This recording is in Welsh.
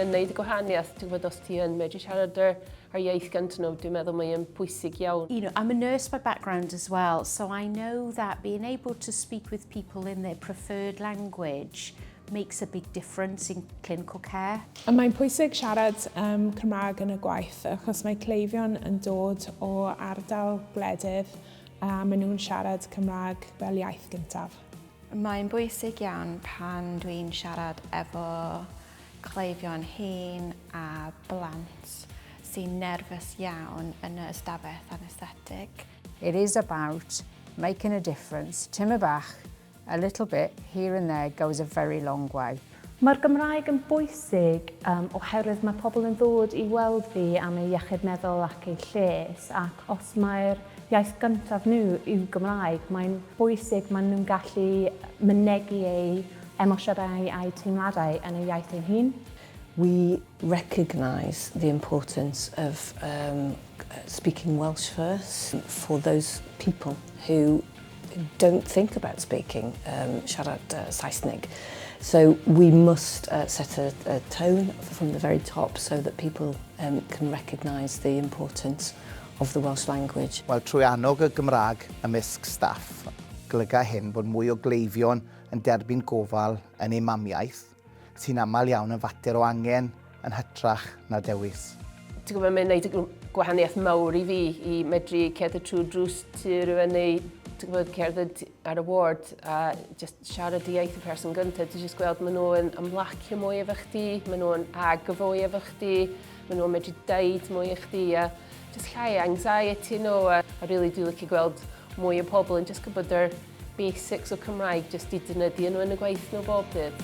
Mae yn neud y gwahaniaeth, ti'n gwybod, os ti yn medru siarad yr iaith gyntaf nhw, dwi'n meddwl mae yn pwysig iawn. I'm a nurse by background as well, so I know that being able to speak with people in their preferred language makes a big difference in clinical care. A mae'n pwysig siarad Cymraeg yn y gwaith achos mae cleifion yn dod o ardal gwledydd a maen nhw'n siarad Cymraeg fel iaith gyntaf. Mae'n bwysig iawn pan dwi'n siarad efo cleifion hŷn a blant sy'n nerfus iawn yn y ystafell anaesthetig. It is about making a difference, tymed bach, a little bit here and there goes a very long way. Mae'r Gymraeg yn bwysig oherwydd mae pobl yn ddod i weld fi am eu iechyd meddwl ac eu lles, ac os mae'r iaith gyntaf nhw yw Gymraeg, mae'n bwysig maen nhw'n gallu mynegi eu emosiynau a'u teimladau yn eu iaith eu hun. We recognise the importance of speaking Welsh first for those people who don't think about speaking siarad Saesneg. So we must set a tone from the very top so that people can recognise the importance of the Welsh language. Wel, trwy annog y Gymraeg ymysg staff, golyga hyn bod mwy o gleifion yn derbyn gofal yn eu mamiaith, sy'n aml iawn yn fater o angen yn hytrach na dewis. Ti'n gwybod, mae'n gwneud gwahaniaeth mawr i fi i medru cerdded trwy drws tŷ rhywun neu, ti'n gwybod, cerdded ar y ward a just siarad i iaith y person gyntaf. Ti'n just gweld maen nhw yn ymlacio mwy efo chdi, maen nhw'n agor fwy efo chdi, maen nhw'n medru deud mwy i chdi a just llai anxiety nhw a really dwi'n licio gweld mwy o pobl yn just gwybod yr basics o Cymraeg just i defnyddio nhw yn y gwaith nhw bob dydd.